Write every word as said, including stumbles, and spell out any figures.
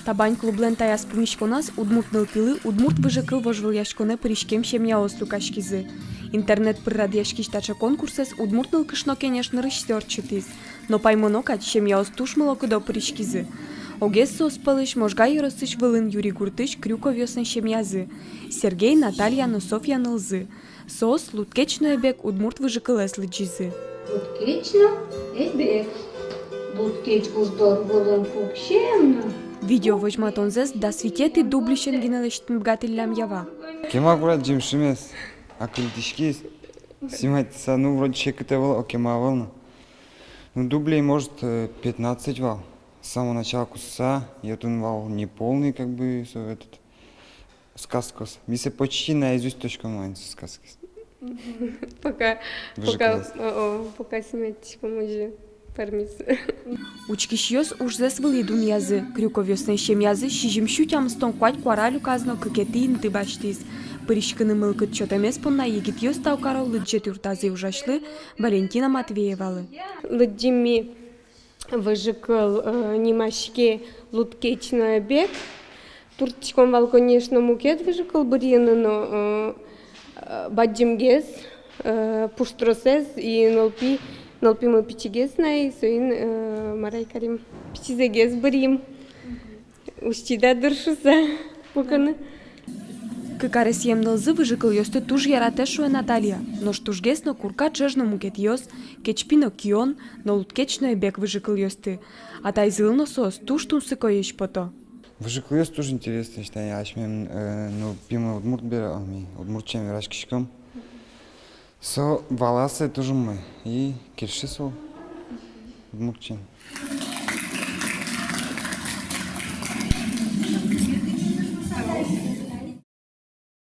«Табань» клублэн таяз пумиськоназ удмурт нылпилы удмурт выжыкыл вожвылъяськонэ пыриськем семьяос люкаськизы. Интернет пыр радъяськись таӵе конкурсэз Удмурт нылкышно кенеш нырысьсэ ортчытӥз. Но паймоно кадь, семьяос туж мылокыдо пыриськизы. Огез соос пӧлысь Можга ёросысь Вылын Юри гуртысь Крюковъёслэн семьязы: Сергей, Наталья но Софья нылзы. Соос «Лудкеч но эбек» удмурт выжыкылэз лыдӟизы. Лудкеч но эбек. Лудкеч гуждор вылын пуксем но. Видео возьматонзэс дас витетӥ дублисен гинэ лэсьтыны быгатӥллям, ява. Кема курадӟим шимес, акыльтӥськиз. Снимать са, ну, вроде секыт ӧвӧл, о, кема ӧвӧл но. Ну, дублей, может, э, пятнадцать вал. С самого начала кусса, и отын вал неполный, как бы, со, этот, сказкаос. Ми сое почти наизусть тодӥськом вал ини, со сказкаос. Пока, пока, выжыкылэз. О, о, пока снимать тӥськом, озьы пӧрмиз. Учкисьёс ужзэс вылӥ дунъязы. Крюковъёслэн семьязы сизьым сю тямыстон куать куара люказ но кыкетӥ инты басьтӥз. Пыриськыны мылкыд сётэмез понна егитъёс тау каро лыдӟет юртазы ужасьлы Валентина Матвеевалы. Лыдӟим ми выжыкыл, э, нимаське «Лудкеч но эбек». Турттӥськом вал, конечно, мукет выжыкыл бырйыны, но, э, э, бадӟымгес, э, пуштросэз, и нылпи, нылпимы пичигес на, и соин, э, мар ай карим, пичизэгес бырйим. Усьтӥд-а, дыр, шуса, пукыны. Кык аресъем нылзы выжыкылъёсты туж яратэ, шуэ Наталья. Нош тужгес но «Курка ӵеж» но мукетъёс, «Кечпи но кион» но «Лудкеч но эбек» выжыкылъёсты. Атайзылы но соос туж тунсыкоесь пото. Выжыкылъёс туж интересно, считай, асьмелэн, э, нылпимы удмурт бере, а ми удмурт сямен вераськиськом. Со валаса туж умой, и кельше со удмурт сямен.